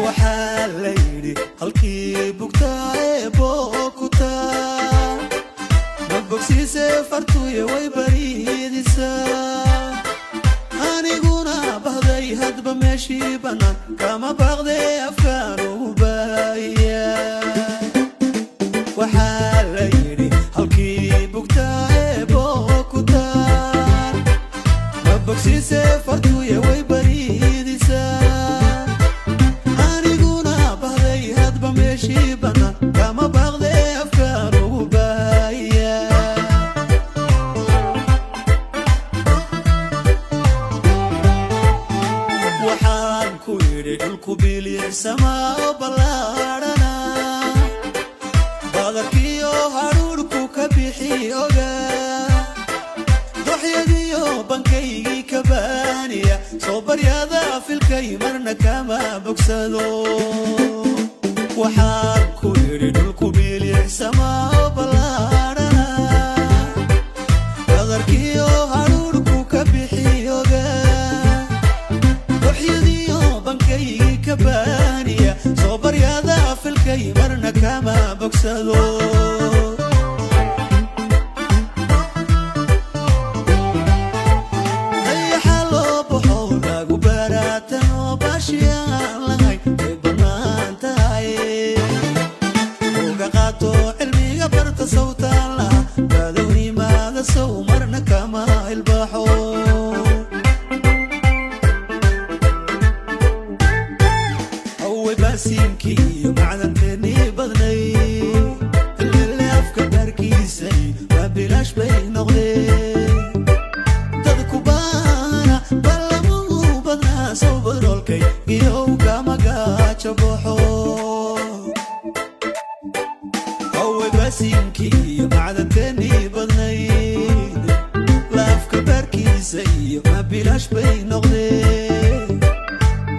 Waxaa la yidhi halkii bugtaa ee bookutaa ma bogsiise fartuye way bariidisaa. Aniguna bahday hadba meeshii bannaan kama baaqdee afkaan ugu baahiya. Waxaa la yidhi halkii bugtaa ee bookutaa ma bogsiise fartuye way bariidisaa. Aniguna bahday hadba meeshii bannaan kama baaqdee afkaan ugu baahiya. Waxaan ku yidhi dhulku biliicsamaa oo ballaadhana, badarkiyo hadhuudhku ka bixi ogaa, doxyadiyo bankaygii ka baaniya soo baryada filkay marna kama bogsado. Waxaan ku yidhi dhulku biliicsamaa oo ballaadhana, badarkiyo hadhuudhku ka bixi ogaa, doxyadiyo bankaygii ka baaniya soo baryada filkay marna kama bogsado. Dayaxa loo baxo lagu baraatano baashiyaan lahayn way bannaan tahay. Uga qaato cilmiga barta sawtaan laha baadownimaada sow marna kama ilbaxo. Awey baasiinkii iyo macdanteennii badnay lele afka baarkiisay waa bilaash bay noqdeen. Dadku baana ballamuhu badnaa sow badroolkay iyow kama gaajo baxo. Awey baasiinkii iyo macdanteennii badnayd laafka baarkiisa iyo ma bilaash bay noqdeen.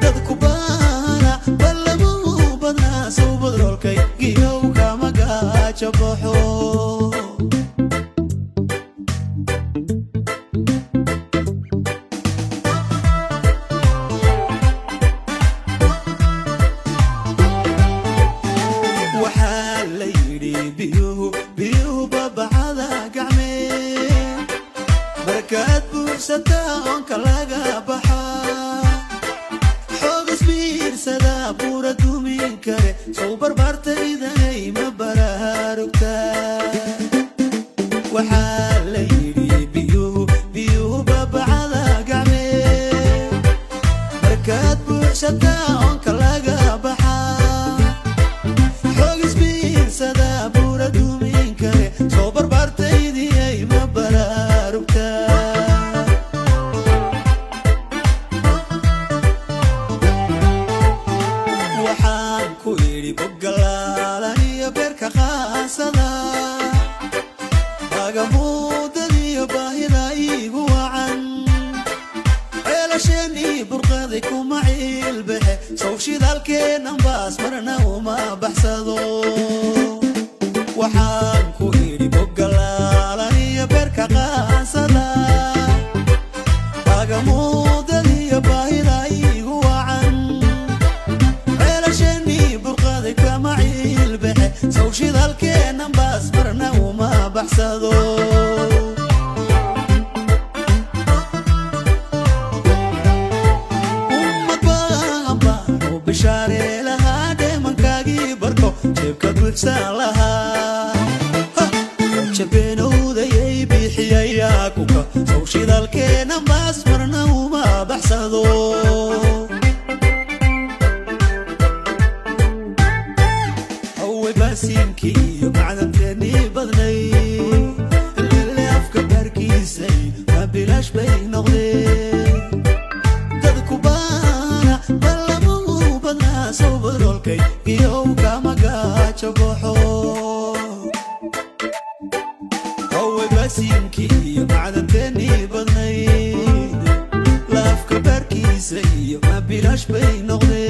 Dadku baana ballamuhu badnaa sow badroolkay iyow kama gaajo baxo. Waxaa la yidhi biyuhu biyuhu babacada gacmee markaad buuxsataa oonka laga baxaa, xoogas biirsada buura dumin kare sow barbaartaydanay ma baraarugtaa. Waxaa la yidhi biyuhu biyuhu babacada gacmee markaad buuxsataa oonka laga baxaa, xoogis biirsada buura dumin kare soo barbaartaydiyay ma baraarugtaa. Waxaan ku idhi boggalaalan iyo beerka qaasada bagamuudadiyo baahida iigu wacan, ceelasheenii burqaday kuma ciilbaxe sow shidaalkeennan baas marna uma baxsado. Waxaan ku idhi boggalaalan iyo beerka qaasada bagamuudadiyo baahida iigu wacan, ceelasheenii burqaday kama ciilbaxe sow shidaalkeennan baas marna uma baxsado. Ummad baahan baan u bishaare lahaa dheemankaagii barko jeebka buuxsan lahaa. Jabeenowdayay bixiyayaa kuka sow shidaalkeennan baas marna uma baxsado. Awey baasiinkii iyo macdanteennii badnay lele afka baarkiisay ma bilaash bay noqdeen. Dadku baana ballamuhu badnaa sow badroolkay iyow kama gaajo baxo. Awey baasiinkii iyo macdanteennii badnayd laafka baarkiisa iyo ma bilaash bay noqdeen.